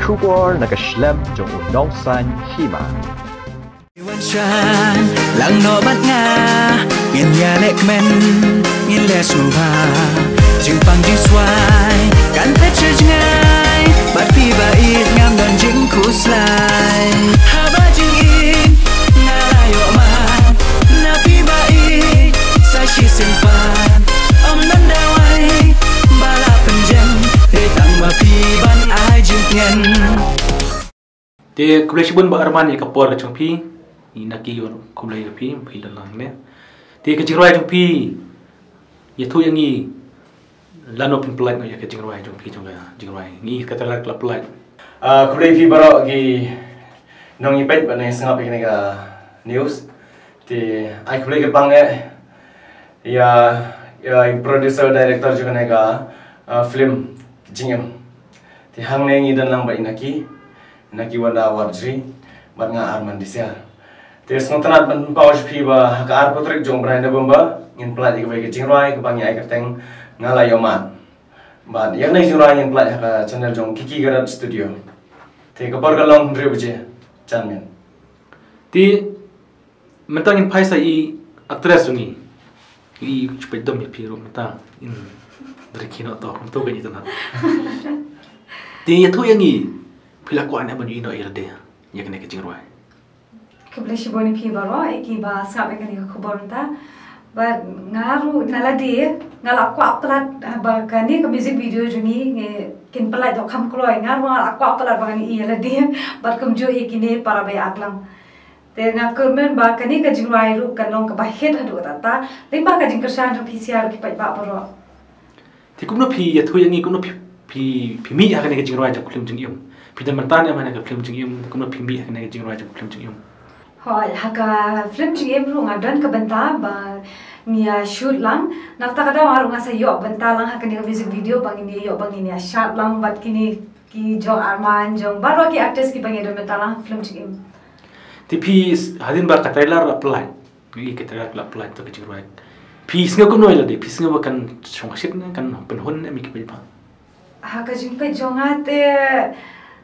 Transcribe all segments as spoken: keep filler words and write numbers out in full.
Khubor na ka shlem jong u nongsan hima. Wan shan lang noh bad nga, ngin ïa leh kmen, ngin leh sngewbha. Jingpang jingswai kan phet sha jngai, bad phi ba ïeit ngam don jingkhuslai. Haba jingim nga la ïoh man na phi ba ïeit, sa shisien pat ym don dawai ba la pynjem, dei tang ba phi ban ai jingkmen. Te khublei shibun Bah Arman ïa ka por ka jong phi. Ïa ngi khublei ïa phi, phi don lang ne. Te ka jingrwai jong phi, ïathuh ïa ngi lano phin pynlait noh ïa ka jingrwai jong phi, jong ka jingrwai. Ngi ka trailer ka la pynlait. Ah, khublei phi baroh ki nongïapeit bad nongïasngap ïa kane ka news. Te ai khublei kyrpang eh ïa, ïa i producer director jong kane ka, ah, film Jingim. Te hangne ngi don lang bad i Naki, Naki Wanda Warjri, bad nga Arman Disiar. Te sngewtynnat ban pynpaw sha phi ba ha ka arphew tarik jong u bnai November ngin pynlait ïa kawei ka jingrwai kaba ngi ai kyrteng Nga La Ïoh Mad. Bad ïa kane ka jingrwai ngin pynlait ha ka channel jong Kiki Garod Studio. Te ka por ka long hynriew baje janmiet. Te mynta ngin phai sa i actress jong ngi. I shu peit dom ïa phi ruh mynta. In dri kino to, kumto ka ngi tynnat. Te ïathuh ïa ngi, phi la kwah ne ban ïohi noh ïa lade ïa kane ka jingrwai? Khublei shibun ïa phi baroh ïa kiba sngap ïa kane ka khubor mynta. Bad nga ruh na lade nga la kwah palat, ah, ba kane ka music video jong ngi, ngi kin pynlait dohkha kloi. Nga ruh nga la kwah palat ba ngan ïohi ïa lade bad kumjuh ïa kine para ba ïa-ak lang. Te nga kyrmen ba kane ka jingrwai ruh kan long kaba hit haduh katta katta lyngba ka jingkyrshan jong phi sha ruh ki paidbah baroh. Te kumno phi ïathuh ïa ngi, kumno phi, phi, phi mih ha kane ka jingrwai jong ka film Jingim? Phi don bynta ne em ha kane ka film Jingim? Kumno phi mih ha kane ka jingrwai jong ka film Jingim? Hooid, ha ka film Jingim ruh nga don ka bynta ba ngi ïa shoot lang. Na kata ka daw nga ruh nga sa ïoh bynta lang ha kane ka music video ba ngin ïa ïoh, ba ngin ïa shad lang bad kine ki jong Arman, jong baroh ki artist kiba ngi don bynta lang ha film Jingim. Te phi s-, hadien ba ka trailer la pynlait, ngi ka trailer la pynlait to ka jingrwai, phi sngew kumno ïa lade? Phi sngew ba kan shongshit ne kan pynhun ne em ïa ki paidbah? Ha ka jingpeit jong nga te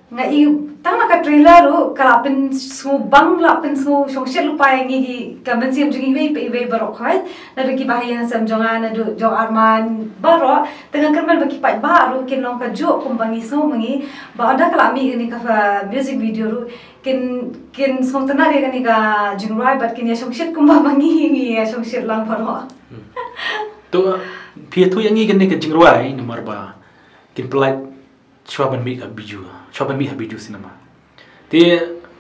nga i tang na ka trailer ruh ka la pynsngewbang, la pynsngew shongshit lypa ïa ngi, ki ka mynsiem jong ngi iwei pa iwei baroh khoit. Naduh kiba ha ïing ha sem jong nga, naduh jong Arman baroh. Te nga kyrmen ba ki paidbah ruh kin long kajuh kumba ngi sngew ma ngi. Ba ynda ka la mih kane ka, uh, music video ruh kin, kin sngewtynnat ïa kane ka jingrwai bad kin ïa shongshit kumba ma ngi, ngi ïa shongshit lang baroh. Hmm. To, phi ïathuh ïa ngi kane ka jingrwai namar ba kin pynlait shuwa ban mih ka Bijou, shuwa ban mih ha Bijou Cinema. Te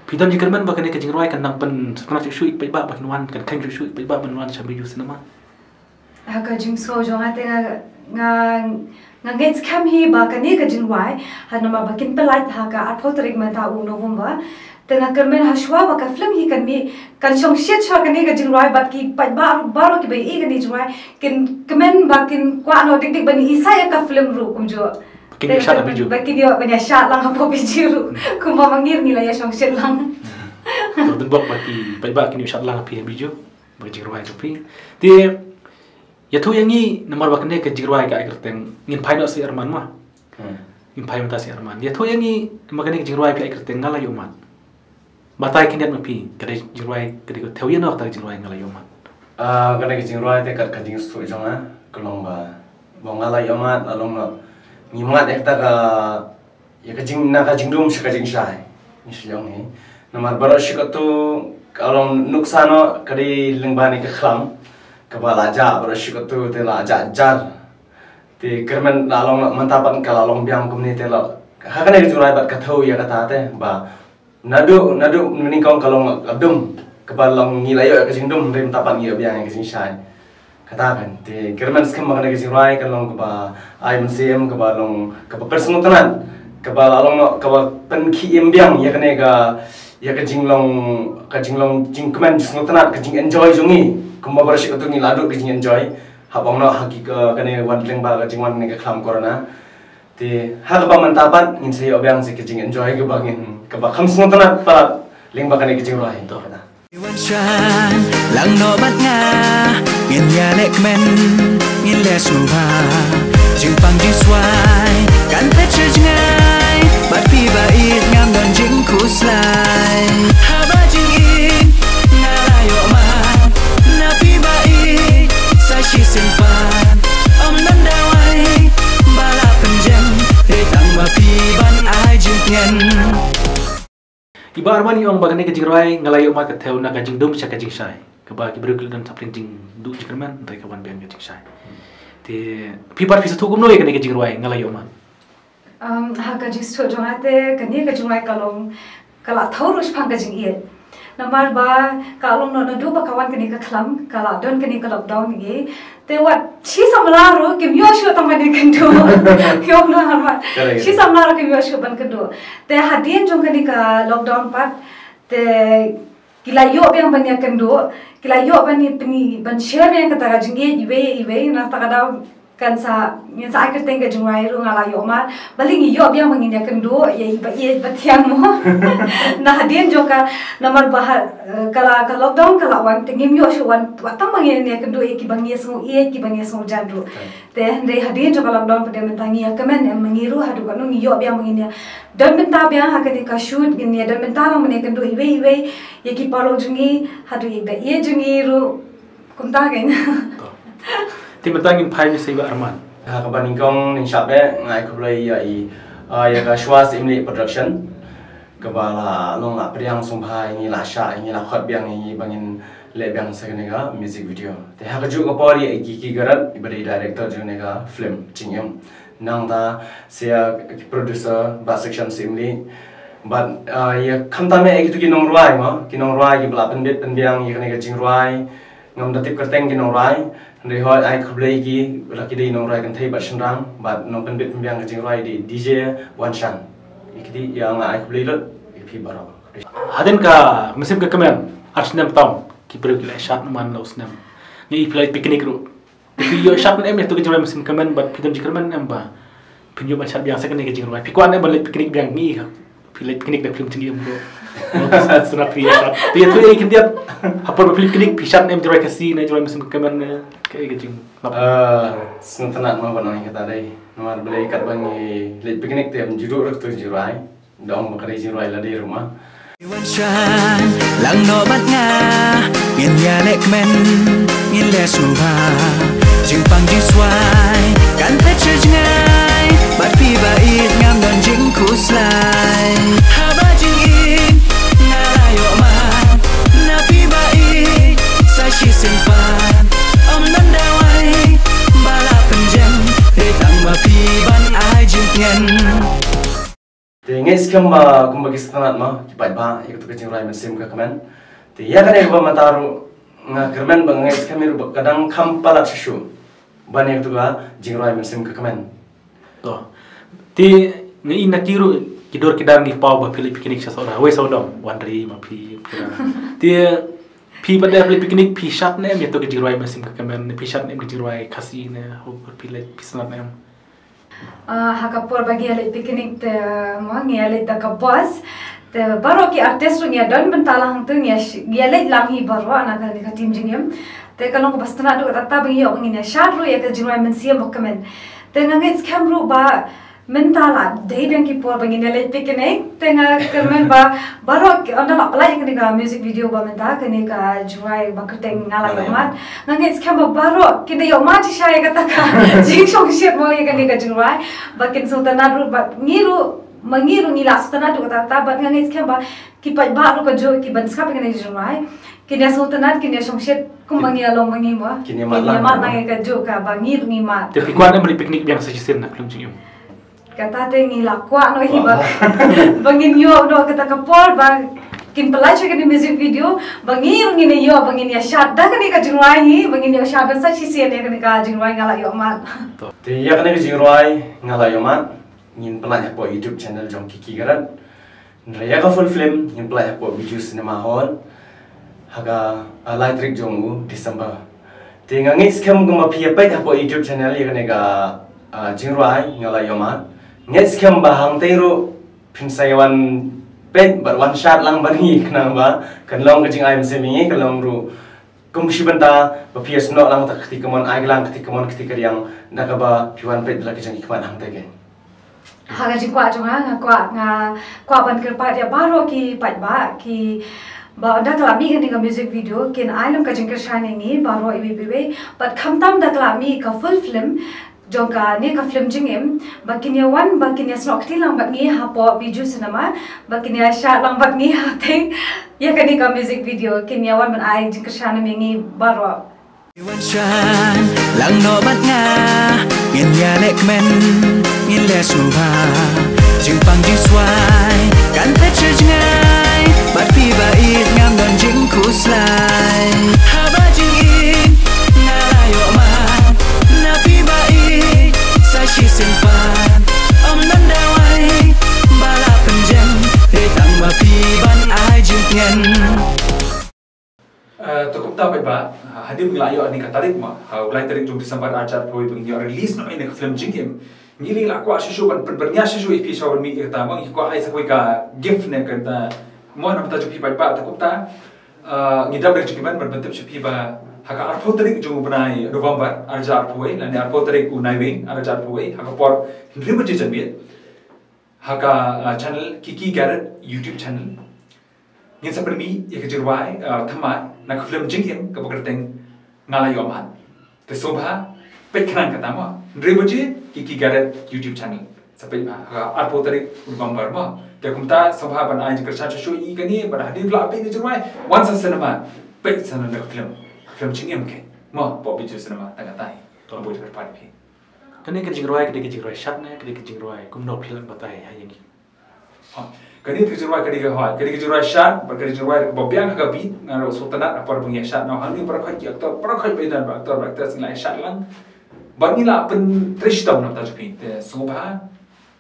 phi don jingkyrmen ba kane ka jingrwai kan nang pynsngewtynnat shuh shuh ïa ki paidbah ba kin wan, kan kheiñ shuh shuh ïa ki paidbah ban wan sha Bijou Cinema? Ha ka jingsngew jong nga te nga, nga, nga ngeit skhem hi ba kane ka jingrwai, ha namar ba kin pynlait ha ka arphew tarik mynta u November. Te nga kyrmen ha shuwa ba ka film hi kan mih, kan shongshit shuwa kane ka jingrwai bad ki paidbah baroh kiba ïohi kane ka jingrwai kin kmen ba kin kwah noh dik dik ban ïohi sa ïa ka film ruh kumjuh. Ba kin ïoh shad ha Bijou. Ba kin ïoh, ban ïa shad lang hapoh Bijou ruh. Hmm. Kumba ma ngi ruh ngi la ïa shongshit lang. Hmm. To, to bok ba ki paidbah kin ïoh shad lang ha phi ha Bijou. Ba ka jingrwai jong phi. Te ïathuh ïa ngi namar ba kane ka jingrwai ka ai kyrteng, ngin phai noh sa ïa Arman ma. Hmm. Ngin phai mynta sa ïa Arman. Ïathuh ïa ngi namar kane ka jingrwai phi ai kyrteng Nga La Ïoh Mad. Batai khyndiat ma phi, ka dei jingrwai, ka dei ka thew ïa no kata ka jingrwai Nga La Ïoh Mad? Ah, kane ka jingrwai te kat ka jingsngewthuh jong nga ka long ba, ba nga la ïoh mad, la long noh ngi mad ïa kata ka, ïa ka jing, na ka jingdum sha ka jingshai. Ngi shu ong hi. Namar baroh shi katto ka long nuksa noh ka dei lyngba kane ka khlam kaba la jah, baroh shi katto te la jah jar. Te kyrmen la long, mynta pat ka la long biang kumne te la, ha kane ka jingrwai pat ka thew ïa kata te ba naduh, naduh nyngkong ka long ka dum kaba long ngi la ïoh ïa ka jingdum, hynrei mynta pat ngi ïoh biang ïa ka jingshai. Kata kan, te kyrmen skhem ba kane ka jingrwai ka long kaba ai mynsiem, kaba long kaba pynsngewtynnat, kaba la long noh kaba pynkhih im biang ïa kane ka, ïa ka jinglong, ka jinglong jingkmen jingsngewtynnat, ka jingenjoy jong ngi. Kumba baroh shi katto ngi la duh ka jingenjoy haba ong noh ha ki ka, kane wan lyngba ka jingwan kane ka khlam corona. Te ha kaba mynta pat ngin sa ïoh biang sa ka jingenjoy kaba ngin, kaba kham sngewtynnat pat lyngba kane ka jingrwai. To. Wan shan lang noh bad nga, ngin ïa leh kmen, ngin leh sngewbha. Jingpang jingswai kan phet sha jngai, bad phi ba ïeit I Bah Arman i ong ba kane ka jingrwai Nga La Ïoh Mad ka thew na ka jingdum sha ka jingshai, kaba ki briew ki la don sapdeng jingduh jingkyrmen, hynrei ka wan biang ka jingshai. Te phi pat phi sngewthuh kumno ïa kane ka jingrwai Nga La Ïoh Mad? Um, ha ka jingsngewthuh jong nga te, kane ka jingrwai ka long, ka la thew ruh shaphang ka jingïeit. Namar ba ka long naduh ba ka wan kane ka khlam, ka la don kane ka lockdown hi. Te wat shi samla ruh kim ïoh shuh tang ban ïakynduh. Ki ong na Arman. Correct. Shi samla ruh kim ïoh shuh ban kynduh. Te hadien jong kane ka lockdown pat, te ki la ïoh biang ban ïakynduh, ki la ïoh ban ïa pyni, ban share biang kata ka jingïeit iwei ïa iwei, na kata ka daw kan sa, ngin sa ai kyrteng ka jingrwai ruh Nga La Ïoh Mad, balei ngi ïoh biang ba ngin ïakynduh ïa i ba ïeit ba thiang mo. Na hadien jong ka, namar ba ha, eh, ka la, ka lockdown ka la wan, te ngim ïoh shuh wan, wat tang ba ngin ïakynduh ïa kiba ngi sngew ïeit, kiba ngi sngew jan ruh. Te hynrei hadien jong ka lockdown pat de mynta ngi ïa kmen em ma ngi ruh haduh katno ngi ïoh biang ma ngi ïa don bynta biang ha kane ka shoot, ngin ïa don bynta lang ma ngi ïa kynduh iwei iwei ïa ki paralok jong ngi haduh ïa ba ïa jong ngi ruh kumta kein. To. Te mynta ngin phai ïa sa i Bah Arman. Ha kaba nyngkong nyngkong eh nga ai khublei ïa i, ah, ïa ka Shwa Syiemlieh Production. Kaba la long la pdiang sngewbha ïa ngi, la shah ïa ngi, la khot biang ïa ngi ba ngin leh biang sa kane ka music video. Te ha kajuh ka por ïa i Kiki Garat iba dei director jong kane ka film Jingim. Nangta sa ïa ki producer Bah Section Syiemlieh. Bad, ah, ïa khamtam ïa kito ki nongrwai mo, ki nongrwai kiba la pynbit pynbiang ïa kane ka jingrwai. Ngam da tip kyrteng ki nongrwai, hynrei hooid ai khublei ïa ki, la ki dei nongrwai kynthei bad shynrang, bad nongpynbit pynbiang ka jingrwai dei D J Wanshan. Ïa kito ïa nga ai khublei lut ïa phi baroh. Hadien ka mynsiem ka kmen, ar snem tam, ki briew ki la shad man la u snem. Ngi i phi la picnic ruh. Phi ïoh shad ne em ïa to ka jingrwai mynsiem ka kmen bad phi don jingkyrmen em ba phin ïoh ban shad biang sa kane ka jingrwai? Phi kwah ne em ban leit picnic biang ngi ha? Phi leit picnic da film Jingim ruh. Sngewtynnat phi ïa shad. Phi ïa to ïa khyndiat. Ha por ba phi leit picnic phi shad ne em jingrwai Khasi ne jingrwai mynsiem ka kmen ne kaei ka jing? Ah, sngewtynnat mo ban ong ïa kata dei. Namar balei katba ngi leit picnic te ym ju duh ruh to jingrwai. Dang ba ka dei jingrwai la dei ruh ma. Wan shan lang noh bad nga, ngin ïa leh kmen, ngin leh sngewbha. Jingpang jingswai kan phet sha jngai, bad phi ba ïeit ngam don jingkhuslai. Haba jingim nga la ïoh mad na phi ba ïeit sa shisien pat. Ym don dawai ba la pynjem, dei tang ba phi ban ai jingtngen. Te nga ngeit skhem ba kumba ki sngewtynnat ma ki paidbah ïa kato ka jingrwai Mynsiem Ka Kmen. Te ïa kane kaba mynta ruh nga kyrmen ba nga ngeit skhem ïa ruh ba ka dang kham palat shuh shuh ban ïa kato ka jingrwai Mynsiem Ka Kmen. To. Te nga i na ki ruh ki dur ki dar ngi paw ba phi leit picnic sha Sohra, wei Sohra dong, wan ri ma phi. Te phi ba da phi leit picnic phi shad ne em ïa to ka jingrwai Mynsiem Ka Kmen, phi shad ne em ka jingrwai Khasi ne, ho phi leit phi sngewtynnat ne em? Ah, ha ka por ba ngi ïa leit picnic te, mo, ngi ïa leit da ka bus. Te baroh ki artist ruh ngi ïa don bynta lang hangto, ngi ïa sh-, ngi ïa leit lang hi baroh na ka, ka team Jingim. Te ka long kaba sngewtynnat duh katta ba ngi ïoh ba ngin ïa shad ruh ïa ka jingrwai Mynsiem Ba Kmen. Te nga ngeit skhem ruh ba mynta la dei biang ki por ba ngin ïa leit picnic. Te nga kyrmen ba baroh ki, ynda la pynlait ïa kane ka music video ba mynta, kane ka jingrwai ba kyrteng Nga La Ïoh Mad, nga ngeit skhem ba baroh kin da ïoh mad shisha ïa kata ka jingshongshit mo ïa kane ka jingrwai. Ba kin sngewtynnat ruh, ba ngi ruh, ma ngi ruh ngi la sngewtynnat ruh kata kata, bad nga ngeit skhem ba ki paidbah ruh kajuh ki ban sngap ïa kane ka jingrwai kin ïa sngewtynnat, kin ïa shongshit kumba ngi ïa long ma ngi mo. Kin ïa mad lang ïa kajuh ka ba ngi ruh ngi mad. Te phi kwah ne em ban leit picnic biang sa shisien na ka film Jingim? Kata te ngi la kwah noh hi ba, ba ngin ïoh noh kata ka por ba kin pynlait sha kane music video, ba ngi ruh ngin ïoh, ba ngin ïa shad da kane ka jingrwai hi, ba ngin ïoh shad da sa shisien ïa kane ka jingrwai Nga La Ïoh Mad. Te ïa kane ka jingrwai Nga La Ïoh Mad ngin pynlait hapoh YouTube channel jong Kiki Garat. Hynrei ïa ka full film ngin pynlait hapoh Bijou Cinema Hall ha ka, ah, lai tarik jong u December. Te nga ngeit skhem kumba phi ïa peit hapoh YouTube channel ïa kane ka, ah, jingrwai Nga La Ïoh Mad, ngeit skhem ba hangtei ruh phin sa ïa wan peit bad wan shad lang bad ngi, khnang ba kan long ka jingai mynsiem ïa ngi, kan long ruh kum shi bynta ba phi ïa snoh lang ta kti kamon, ai lang kti kamon kti kadiang, da kaba phi wan peit da la ka jingkhmat hangtei kein. Ha ka jingkwah jong nga, nga kwah, nga kwah ban kyrpad ïa baroh ki paidbah ki ba ynda ka la mih kane ka music video kin ai lem ka jingkyrshan ïa ngi baroh iwei pa iwei. Bad khamtam da ka la mih ka full film, jong kane ka film Jingim, ba kin ïa wan, ba kin ïa snoh kti lang bad ngi hapoh Bijou Cinema, ba kin ïa shad lang bad ngi ha teng ïa kane ka music video, kin ïa wan ban ai jingkyrshan ïa ngi baroh. Wan shan lang noh bad nga, ngin ïa leh kmen, ngin leh sngewbha. Jingpang jingswai kan phet sha jngai, bad phi ba ïeit ngam don jingkhuslai. Haba jingim nga la ïoh man na phi ba ïeit, sa shisien pat ym don dawai ba la pynjem, dei tang ba phi ban ai jingtngen. Eh, to kumta paidbah, hadien ngi la ïoh ïa kane ka tarik mo, ha u lai tarik jong December ar hajar arphew wei ba ngin ïoh release noh ïa kane ka film Jingim. Ngi la kwah shuh shuh ban pynbyrngia shuh shuh ïa phi shuwa ban mih ïa kata mo, ngi kwah ai sa kawei ka gift ne kata mo na ka bynta jong phi paidbah. To kumta, eh, ngi dap da ka jingkmen ban pyntip sha phi ba ha ka arphew tarik jong u bnai November ar hajar arphew wei lane arphew tarik u Naiwieng ar hajar arphew wei ha ka por hynriew baje janmiet, ha ka, eh, channel Kiki Garrett YouTube channel, ngin sa pynmih ïa ka jingrwai, eh, thymmai na ka film Jingim kaba kyrteng Nga La Ïoh Mad. Te sngewbha peit khnang kata mo, hynriew baje, Kiki Garrett YouTube channel. Sa peit bha ha ka arphew tarik November mo. Te kumta sngewbha ban ai jingkyrshan shuh shuh ïa kane, bad hadien ba la peit ïa ka jingrwai, wan sa cinema, peit sa na ka film, film Jingim keiñ mo, hapoh Bijou Cinema. Tang kata hi. To. Bad jingkyrpad ïa phi. Kane ka jingrwai ka dei ka jingrwai shad ne ka dei ka jingrwai kumno, phi lah ban batai ha ïa ngi? Oh, kane ka jingrwai ka dei ka, hooid, ka dei ka jingrwai shad, bad ka dei ka jingrwai kaba biang ha ka beat, nga ruh sngewtynnat ha por ba ngi ïa shad noh hangne, baroh khoit ki actor, baroh khoit ba ïadon bad actor bad actress ngi la ïa shad lang. Bad ngi la pyntrei shitom na ka bynta jong phi. Te sngewbha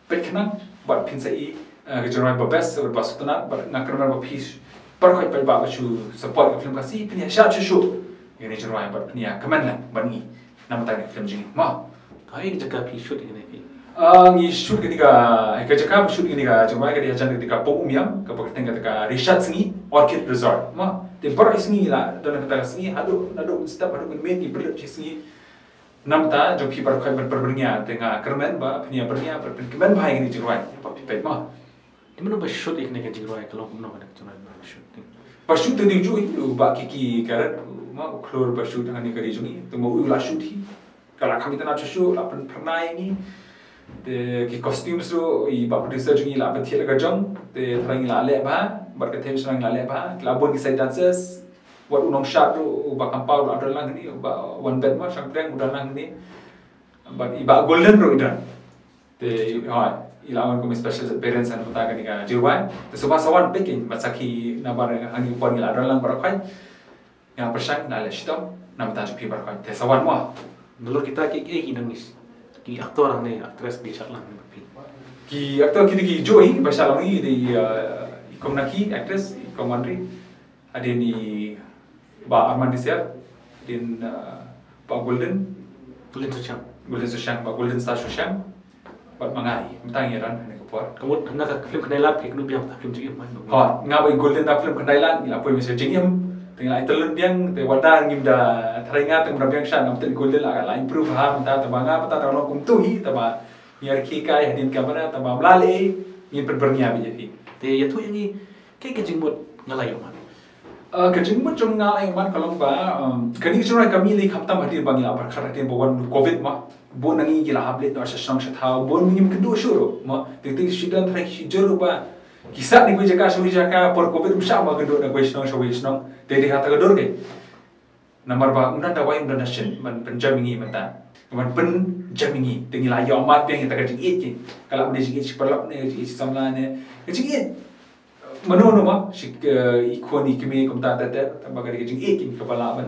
peit khnang bad phin sa ïohi, eh, ka jingrwai ba best, ba sngewtynnat, bad nga kyrmen ba phi baroh khoit paidbah ba shu support ka film Khasi, phin ïa shad shuh shuh ïa kane ka jingrwai bad phin ïa kmen lang bad ngi na ka bynta ka film Jingim mo. Kaei ka jaka phi shoot ïa kane phi? Ah, ngi shoot kane ka, ka jaka ba shoot ïa kane ka jingrwai ka dei hajan kane ka Pong Umïam, kaba kyrteng kata ka Richard Sngi Orchid Resort mo. Te baroh sngi la don kata ka sngi, haduh, naduh mynstep haduh mynmiet ngi pynlut shi sngi. Na ka bynta jong phi baroh khoit ban pynbyrngia, te nga kyrmen ba phin ïa byrngia, ban pynkmen bha ïa kane ka jingrwai ba phi peit mo. Te mano ba shoot ïa kane ka jingrwai, ka long kumno kane ka jingrwai ba shoot? Ba shoot te dei juh hi u Bah Kiki Garrett, u ma u khlur ba shoot hangne ka ri jong ngi. Te ma u la shoot hi. Ka la kham itynnad shuh shuh, la pynphyrnai ïa ngi. Te ki costumes ruh i Bah producer jong ngi la pynthied la ka jong. Te tharai ngi la leh bha, bad ka theme sha ngi la leh bha. Ki la bun ki side dancers. Wat u nongshad ruh, u Bah Kampaw ruh la don lang hangne, u Bah Wanbet ma Shangpliang u don lang hangne. Bad i Bah Golden ruh i don. Te, hooid, i la wan kum i special appearance na ka bynta kane ka jingrwai. Te sngewbha sa wan peit keiñ, bad sakhi nabar hangne u por ngi la don lang baroh khoit. Nga pyrshang nga leh shitom na ka bynta jong phi baroh khoit. Te sa wan mo. Nalor kita kiei kiei ki nang, ki actor ne actress ki shad lang ne phi? Ki actor ki dei ki juh hi ba shad lang hi, dei, uh, i Kong Naki, actress, i Kong Wanri. Hadien i Bah Arman Disiar, hadien, uh, Bah Golden. Golden Sushang. Golden Sushang, Bah Golden Star Sushang. Bad ma nga hi, mynta ngi ïa don ha kane ka por. Ka mut na ka film Khyndai Lad phi kynduh biang, ta film Jingim man. Hooid, nga bad i Golden na film Khyndai Lad ngi la poi mih sha Jingim. Te ngi la ïa tylli biang, te wat da ngim da, tharai nga te ngam da biang shuh, namar te i Golden la, la improve bha mynta, te ma nga mynta tang long kumto hi, te ma ngi ïa rkhie kai hadien kamera, te ma ym lah leh ei, ngin pynbyrngia beit ïa phi. Te ïathuh ïa ngi, kaei ka jingmut Nga La Ïoh Mad? Ah, ka jingmut jong Nga La Ïoh Mad ka long ba, um, kane ka jingrwai ka mih lei khamtam hadien ba ngi la pyrkhat hadien ba wan u Covid ma. Bun na ngi ki la hap leit noh sha shnong sha thaw, bun ngim kynduh shuh ruh ma. Te te shi don tharai shi jur ruh ba ki sah na kawei jaka sha kawei jaka, por Covid ym shah ma kynduh na kawei shnong sha kawei shnong. Te dei kata ka dur keiñ. Namar ba ym don dawai, ym don dashin ban pynjem ïa ngi mynta. Ban pynjem ïa ngi, te ngi la ïoh mad biang ïa kata ka jingïeit keiñ. Ka lah ban dei jingïeit shi paralok ne, jingïeit shi samla ne, ka jingïeit mano mano ma, shi, eh, i khun i kmie kumta ter ter, tangba ka dei ka jingïeit keiñ kaba lah ban,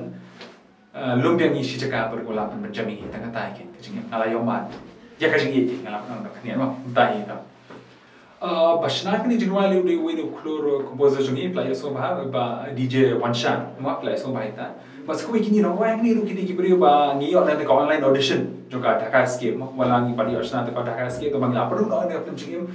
eh, lum biang ïa ngi shi jaka bad ka lah ban pynjem ïa ngi, tang kata keiñ ka jingïeit. Nga la ïoh mad ïa ka jingïeit keiñ, nga lah ban ong da ka khyndiat ma, mynta hi ta. Ah, ba shna kane jingrwai lei u dei uwei u khlur, uh, composer jong ngi, phi la ïohsngew bha, Bah D J Wanshan, ma phi la ïohsngew bha ïa ta. Bad sa kawei kine nongrwai kine ruh ki dei ki briew ba ngi ïoh na ka online audition jong ka Dhaka Escape, ma, wat la ngi pat ïoh shna na ka Dhaka Escape, tangba ngi la pynrung noh na ka film Jingim.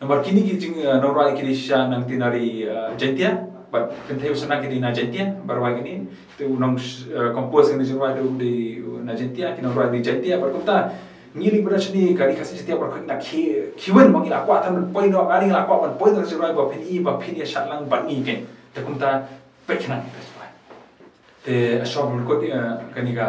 Namar kine ki jing, uh, nongrwai ki dei shisha na ka tnari, uh, Jaintia, bad kynthei ba shna ki dei na Jaintia, ba rwai kine. Te u nong, eh, compose kane ka jingrwai te u dei, eh, na Jaintia, ki nongrwai dei Jaintia, bad kumta ngi leit bad shane ka ri Khasi Jaintia bad ka ri na Khe-, Khiwin, ma ngi la kwah tang ban poi noh, nga ngi la kwah ban poi noh ka jingrwai ba phin i, ba phin ïa shad lang bad ngi keiñ. Te kumta peit khnang ïa ka jingrwai. Te ashong lyngkot, eh, kane ka,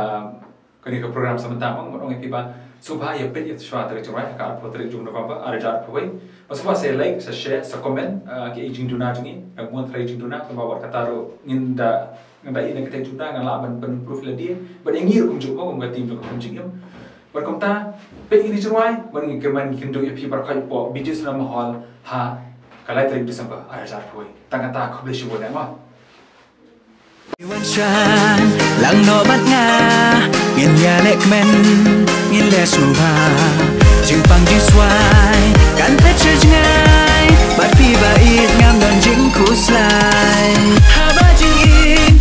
kane ka program sa mynta ma ngan ong ïa phi ba Sngewbha ïa peit ïa shuwa tarik jingrwai ha ka arphew tarik jong November ar hajar arphew wei. Bad sngewbha sa like, sa share, sa comment, ah, ki jingduna jong ngi. Nang mon trai jingduna, kumba wat kata ruh ngin da, ngin da ïa kata jingduna, ngan lah ban, ban improve lade. Bad ïa ngi ruh kumjuh, kum ka team jong ka Pynjingim. Bad kumta, peit ïa kine jingrwai, bad ngi kyrmen ngi kynduh ïa phi baroh hapoh B J Cinema Hall ha ka lai tarik December ar hajar arphew wei. Tang kata, khublei shibun eh mo. Wan shan lang noh bad nga, ngin ïa leh kmen, ngin leh sngewbha. Jingpang jingswai kan phet sha jngai, bad phi ba ïeit ngam don jingkhuslai. Haba jingim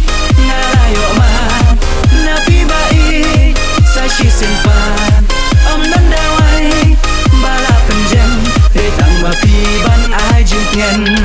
nga la ïoh man na phi ba ïeit, sa shisien pat ym don dawai ba la pynjem, dei tang ba phi ban ai jingtngen.